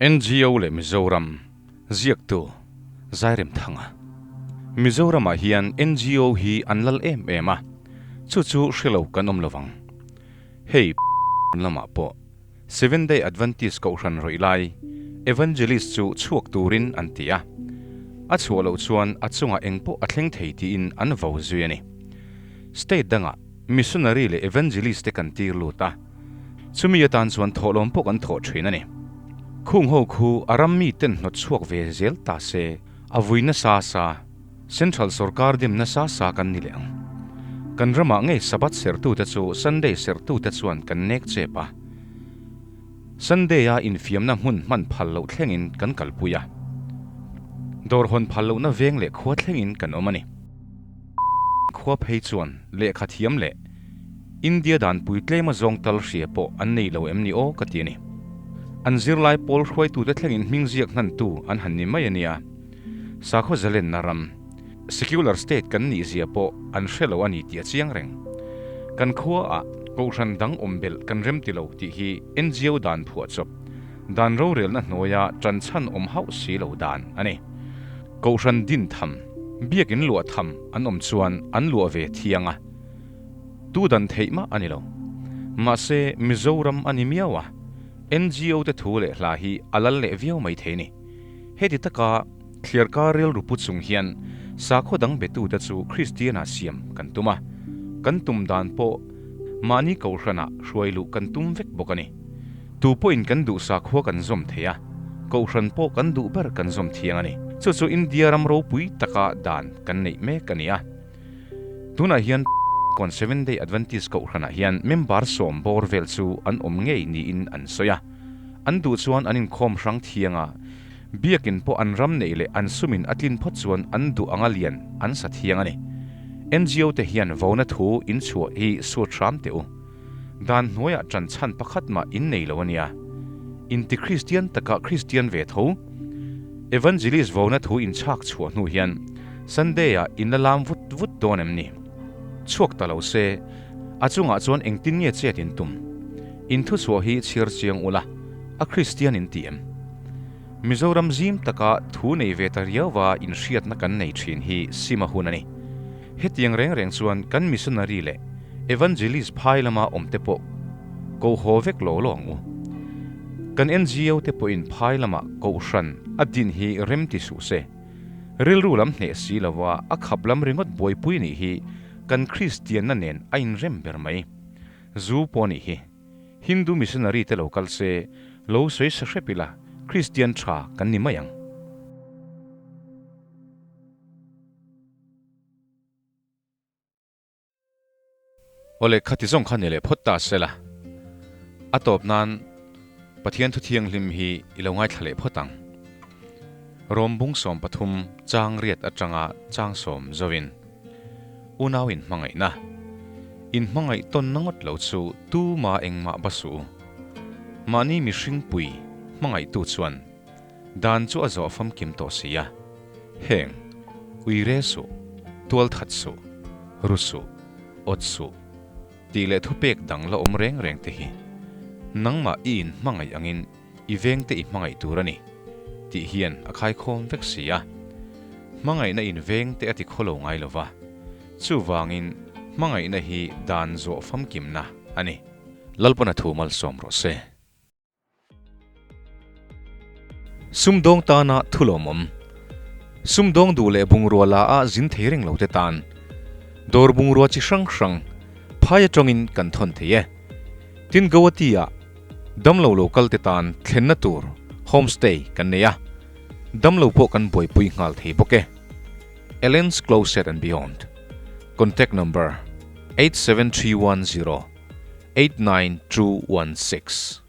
NGO leh Mizoram ziaktu Zairemthanga. Mizoramah hian NGO hi an lal em em a, chu chu hre lo kan awm lovang. Hei lamah pawh Seven Day Adventist Kohhran rawih lai Evangelist chu chhuak turin an ti a, a chhuah loh chuan a chungah engpawh a thleng thei tiin an vo zui a ni. State dangah Missionary leh Evangelist te kan tir lut a, chumi atan chuan thawhlawm pawh kan thawh thin a ni. Khung ho khu a ram mi ten hnawt chhuak ve zel ta se, a vui nasa sa, Central sorkar dim nasa sa kan ni leh ang. Kan ramah ngei Sabbath serhtute chu Sunday serhtute chuan kan nek chep a. Sunday-a infiamna hmun hman phal loh thlengin kan kalpui a. Dawr hawn phal lohna veng leh khua thlengin kan awm a ni. Khua phei chuan lehkha thiam leh India danpui tlema zawng tal hria pawh an nei lo em ni aw ka ti a ni. An zirlai pawl hruaitute thlengin hming ziak hnantu an han ni mai a nia. Sakhaw zalenna ram, secular state kan nih zia pawh an hre lo a ni tih a chiang reng. Kan khuaah kohhran dang awm belh kan rem ti lo tih hi NGO dan phuah chawp, dan rorelna hnuaia ṭan chhan awm hauh si lo dan a ni. Kohhran din tham, biakin luah tham an awm chuan an luah ve thiang a, tu dan theih mah a ni lo. Mahse, Mizoram a ni miau a, NGO te thu leh hla hi a lal leh viau mai thei ni. Heti taka thliarkar rilru pu chung hian sakhaw dang betute chu Kristiana siam kan tum a, kan tum dan pawh mahni kohhranah hruai luh kan tum vek bawk a ni. Tu pawhin kan duh sakhua kan zawm thei a, kohhran pawh kan duh ber kan zawm thiang a ni. Chu chu India ram ropui taka dan kan neih mek a ni a. Tunah hian Kawn Seven Day Adventist kohhranah hian member sawm bawr vel chu an awm ngei niin an sawi a. An duh chuan an inkhawm hrang thiang a, biakin pawh an ram neih leh an sumin a tlin phawt chuan an duh anga lian an sa thiang a ni. NGO te hian vona thu inchhuah hi sut hram teh u. Dan hnuaiah ṭan chhan pakhat mah in nei lo a nia. Inti Kristian takah Kristian ve tho. Evangelist vona thu inchhak chhuah hnu hian Sunday-ah in la lam vut vut dawn em ni? Chhuak ta lo se, a chungah chuan engtin nge chet in tum? In thuchhuah hi chhiar chiang ula, a Kristian in ti em? Mizoram zim taka thu nei ve ta riauva inhriatna kan nei thin hi sim a hun a ni. Hetiang reng reng chuan kan missionary leh evangelist phai lama awm te pawh ko haw vek lo lo ang u. Kan NGO te pawhin phai lama kohhran a din hi rem ti suh se. Rilru lam hneh si lova a khap lam ringawt buaipui nih hi kan Kristianna nen a inrem ber mai. Zu pawh nih hi. Hindu missionary te lo kal se, lo sawi sa hrep ila Kristian tha kan ni mai ang. Awle, khati zawng kha ni leh phawt ta sela, a tawp nan Pathian thu thianghlim hi i lo ngaithla leh phawt ang. Rom bung 13 chang riat atanga chang sawm zoin unau in hmangaihna, in hmangaih tawn na ngawt lo chu tuma engmah ba suh u. Mahni mihring pui hmangaihtu chuan Dan chu a zawh famkim tawh si a, heng, ui re suh, tual that suh, ru suh, awt suh, tih leh thupek dang la awm reng reng te hi nangmah i in hmangaih angin i veng te i hmangaih tur a ni, tih hian a khaikhawm vek si a. Hmangaihna in veng te a ti khaw lo ngai lo va, chuvangin hmangaihna hi dan zawh famkimna a ni. Lalpana thu malsawm rawh se. Sumdawng tana thu lawmawm. Sumdawng duh leh bungrua la a zin thei reng lo te tan. Dawr bungrua chi hrang hrang phai atangin kan thawn thei e. Tin Guwahati ah damlo lo kal te tan thlenna tur homestay kan nei a, damlo pawh kan buaipui nghal thei bawk e. Ellen's Closet and Beyond Contact Number, 87310 89216.